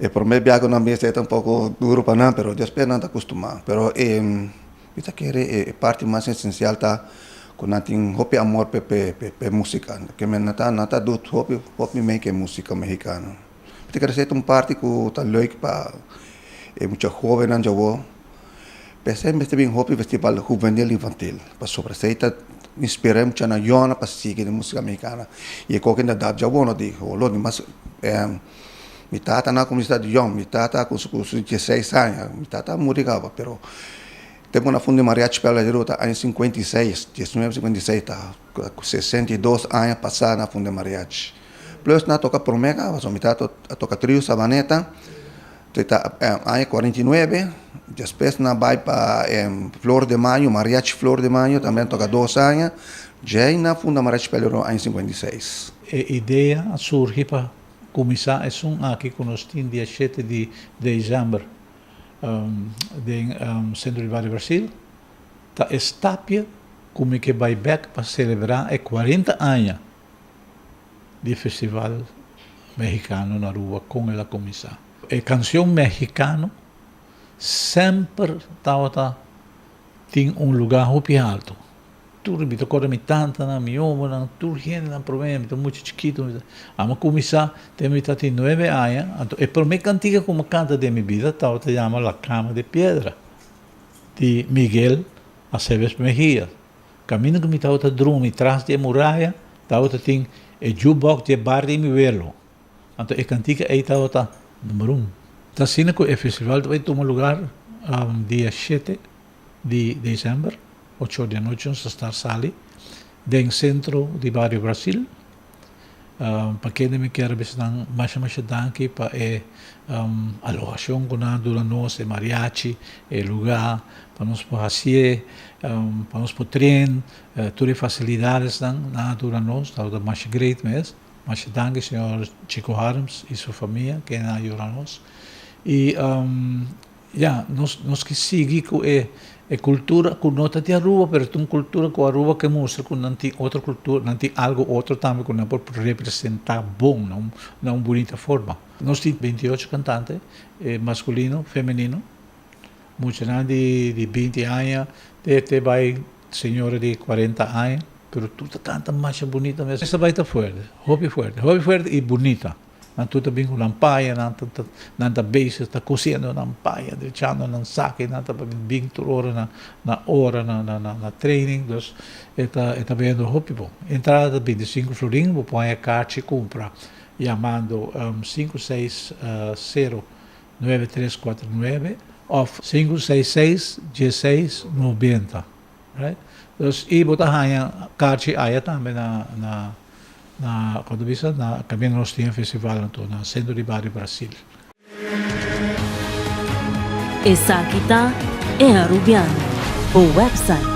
E promé biaha ku nan bin esei ta un poko duru pa nan, pero despues nan ta kustumá. Pero e mi ta kere e parti mas esensial ta ku nan tin hopi amor pa e músika. Ke men nan ta nan ta dut hopi hopi mei ku e músika mehikano. Mi ta kere esei ta un parti ku ta leuk pa e mucha hóbennan djawo. P'esei mester bin hopi festival huvenil infantil, pasobra esei ta inspirá e muchanan yòna pa sigui den músika mehikana. I e koke na edat djawo no di lo di mas Mi tata na kuminsá di yòn, mi tata ku su dieseis aña, mi tata a muri kaba, pero tempu nan funda e Mariachi Puebla di Aruba ta aña 56, 1956, ta 62 aña pasá nan a funda e mariachi. Plus nan a toka promé kaba, so mi tata a toka trio Sabaneta, te ta aña 49, despues nan a bai pa Flor de Mayo, Mariachi Flor de Mayo, tambe nan a toka dos aña, djei nan a funda Mariachi Puebla di Aruba aña 56. E idea a surgi pa Kuminsá esun aki ku nos tin dia shete di desèmber den Sentro di Bario Brasil ta e stapia ku mi ke bai bèk pa selebrá e kuarenta aña di Festival Mexicano na Aruba kon el a kuminsá. E kanshon mexicano semper tabata tin un lugá hopi alto. Tur mi ta corda mi tantanan, mi omonan, tur hendenan prome, mi ta mucha chikito, mi ta, amo cuminsa te mi ta tin nuebe aña, anto e prome cantica cu mi canta den mi bida tabata yama La Cama de Piedra di Miguel Aceves Mejia. Caminda cu mi tabata drumi tras di e muraya tabata tin e jukebox di e bar di mi welo, anto e cantica ey tabata number un. Ta asina cu e festival ta bay tuma lugar dia shete di december, ocho di anochi nos ta start sali den centro di Bario Brasil. Pa kende mi kier a bisa nan masha masha danki pa e alohacion cu nan a duna nos, e mariachi, e lugar pa nos por hacié, pa nos por train, tur e facilidadesnan nan a duna nos, tabata masha great mes. Masha danki señor Chico Harms y su famia kende a yura nos. Y Ya, nos nos ke sigui ku e e kultura ku no ta di Aruba, pero ta un kultura ku Aruba ke mustra ku nan tin otro kultura, nan tin algu otro tambe ku nan por representá bon na un na un bunita forma. Nos tin 28 kantante, maskulino, femenino, muchanan di di binti aña te te bai señora di kuarenta aña, pero tur ta kanta masha bunita mes. Esta bai ta fuerte, hopi fuerte, hopi fuerte i bunita. Nan tur ta bin ku nan paña, nan ta nan ta bezig ta kosiendo nan paña, drechando nan saki, nan ta bin tur ora na na ora na na na training, dus e ta e ta bayendo hopi bon. Entrada ta 25 florin, bo por haña kachi kumpra yamando 560 9349 òf 566 16 90, right? Dus i bo ta haña kachi aya tambe na na Na cuando bisa na caminda nos tin e festival anto na Centro di Bario Brasil. Esaki ta E Arubiano, bo website.